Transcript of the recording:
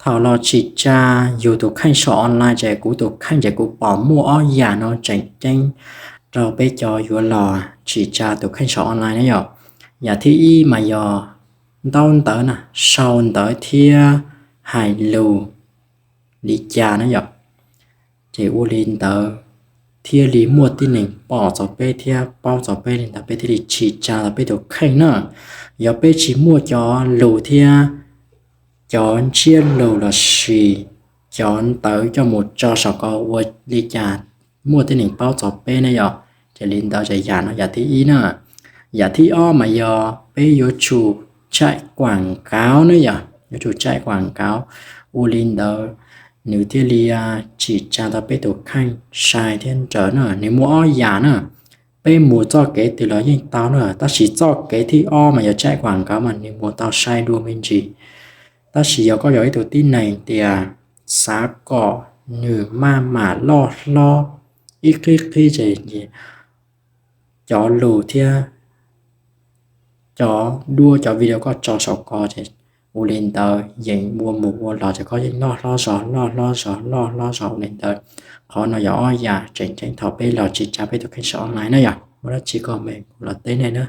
Thaum los tsim tsa yus tus kheej saum online ces kuv tus kheej ces kuv pom muaj ob yam no tseem ceeb rau peb cov yuav los tsim tsa tus kheej saum online na yom. Yam thib ib mas yog ntaub ntawv na, sau ntawv thiab hais lus li cas na yom. Ces ua li ntawd thiaj li muaj tib neeg pom txog peb thiab paub txog peb li ntawd peb thiaj li tsim tsa tau peb tus kheej na. Yog peb tsis muaj cov lus thiab cov ntsiab lus los sis cov ntawv coj mus tso saum ko ua li cas muaj tib neeg paub txog peb ne yom. Ces li ntawd ces yam no yam thib ib na. Yam thib ob mas yog peb yuav tsum tsaim kuam nkav ne yom, yuav tsum tsaim kuam nkav. Ua li ntawd nws thiaj li tsim tsa tau peb tus kheej sai thiab nrawm na. Nws muaj ob yam na, peb mus txoj kev twg los yeej tau na, tab sis txoj kev thib ob mas yog tsaim kuam nkav mas nws mus tau sai dua me ntsis. Tab sis yog koj yog ib tug tib neeg tias xav kom nws maj mam loj hlob ib qhib qhib ces cov lus thiab cov duab cov video koj tso saum ko ces ua li ntawd yeej ua mus ua los ces koj yeej loj hlob zog loj hlob zog loj hlob zog ua li ntawd. Qhov no yog ob yam tseem ceeb thaum peb los tsim tsa peb tus kheej saum online na yom. Muaj dab tsi koj me kuv los teb nej na.